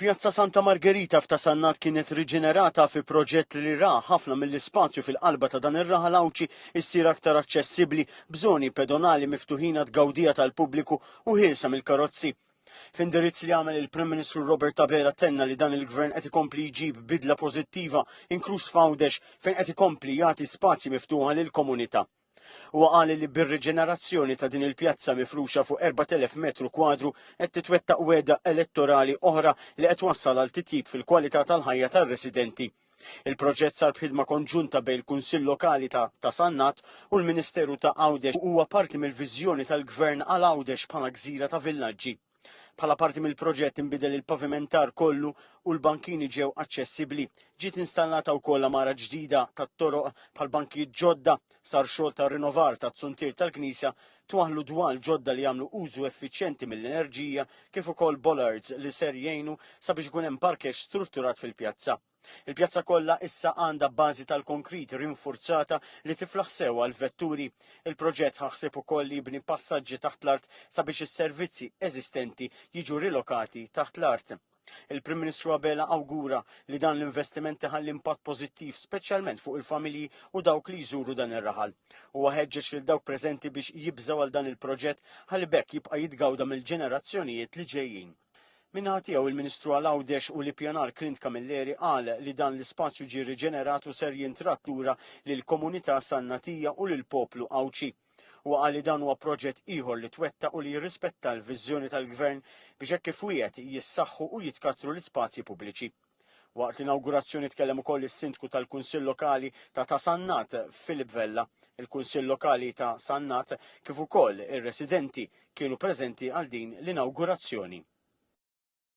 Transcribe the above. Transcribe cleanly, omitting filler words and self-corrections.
Pjazza Santa Margherita f'Ta' Sannat kienet riġenerata fi proġett li ra ħafna mill-ispazju fil-qalba ta' dan ir-raħal Għawdxi issir aktar aċċessibbli b'żoni pedonali miftuħin għat-tgawdija tal-pubbliku u ħielsa mill-karozzi. F'indirizz li għamel il-Prim Ministru Robert Abela tenna li dan il-Gvern qed ikompli jġib bidla pożittiva inkluż f'Għawdex fejn qed ikompli jagħti spazji miftuħa lill-komunità. Huwa qal li bir-riġenerazzjoni ta' din il-pjazza mifruxa fuq 4,000 metru kwadru qed titwettaq wegħda elettorali oħra li qed twassal għal titjib fil-kwalità tal-ħajja tar-residenti. Il-proġett sar b'ħidma konġunta bejn il-Kunsill Lokali ta' Ta' Sannat u l-Ministeru ta' Għawdex u huwa parti mill-viżjoni tal-Gvern għal Għawdex bħala gżira ta' villaġġi. Bħala parti mill-proġett inbidel il-pavimentar kollu u l-bankini ġew aċċessibbli. Ġiet installata wkoll għamara ġdida tat-toroq bħal bankijiet ġodda, sar xogħol ta' rinnovar tat-zuntier tal-knisja, twaħħlu dwal ġodda li jagħmlu użu effiċjenti mill-enerġija kif ukoll bollards li ser jgħinu sabiex ikun hemm parkeġġ strutturat fil-pjazza. Il-pjazza kollha issa għandha bażi tal-konkrit rinfurzata li tiflaħ sew għall-vetturi. Il-proġett ħa ħsieb ukoll li jibni passaġġi taħt l-art sabiex is-servizzi eżistenti jiġu rilokati taħt l-art. Il-Prim Ministru Abela awgura li dan l-investiment iħalli impatt pożittiv speċjalment fuq il-familji u dawk li jżuru dan ir-raħal. Huwa ħeġġeġ lil dawk preżenti biex jibżgħu għal dan il-proġett ħalli b'hekk jibqa' jitgawda mill-ġenerazzjonijiet li ġejjin. Min-naħa tiegħu il-Ministru għal Għawdex u l-Ippjanar Clint Camilleri qal li dan l-ispazju ġie riġenerat u ser jintradd lura lill-komunità Sannatija u lill-poplu Għawdxi. Huwa qal li dan huwa proġett ieħor li twettaq u li jirrispetta l-viżjoni tal-Gvern biex hekk kif wiegħed jissaħħu u jitkattru l-ispazji pubbliċi. Waqt l-inawgurazzjoni tkellem ukoll is-Sindku tal-Kunsill Lokali ta' Ta' Sannat, Philip Vella. Il-Kunsill Lokali ta' Sannat kif ukoll ir-residenti kienu preżenti għal din l-inawgurazzjoni.